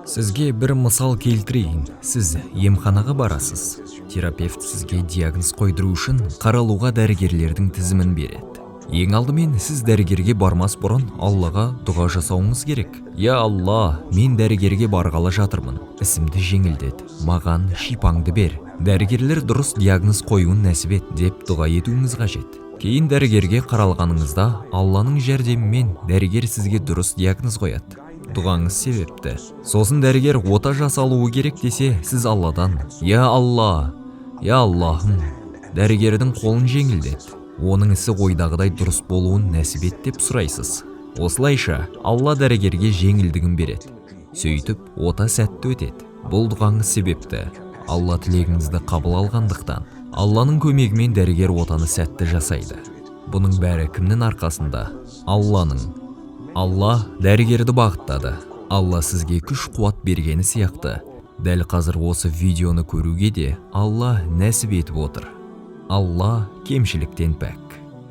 Сізге бір мысал келтірейін. Сіз емханаға барасыз. Терапевт сізге диагноз қойдыру үшін қаралуға дәрігерлердің тізімін береді. Ең алдымен сіз дәрігерге бармас бұрын Аллаға дұға жасауыңыз керек. Я Алла, мен дәрігерге барғалы жатырмын. Ісімді жеңілдет, маған шипаңды бер. Дәрігерлер дұрыс диагноз қоюын нәсіп ет деп дұға етуіңіз қажет. Кейін дәрігерге қаралғаныңызда Алланың жәрдемімен дәрігер сізге дұрыс диагноз қояды. Дұғаңыз себепті. Сосын дәрігер ота жасалуы керек десе, сіз Алладан: «Я Алла, я Аллахым, дәрігердің қолын жеңілдет. Оның ісі ойдағыдай дұрыс болуын нәсіп ет» деп сұрайсыз. Осылайша Алла дәрігерге жеңілдігін береді. Сөйтіп, ота сәтті өтеді. Бұл дұғаңыз себепті Алла тілегіңізді қабыл алғандықтан, Алланың көмегімен дәрігер отаны сәтті жасайды. Бұның бәрі кімнің арқасында? Алланың. Алла дәрігерді бағыттады. Алла сізге күш қуат бергені сияқты, дәл қазір осы видеоны көруге де Алла нәсіп етіп отыр. Алла кемшіліктен пәк.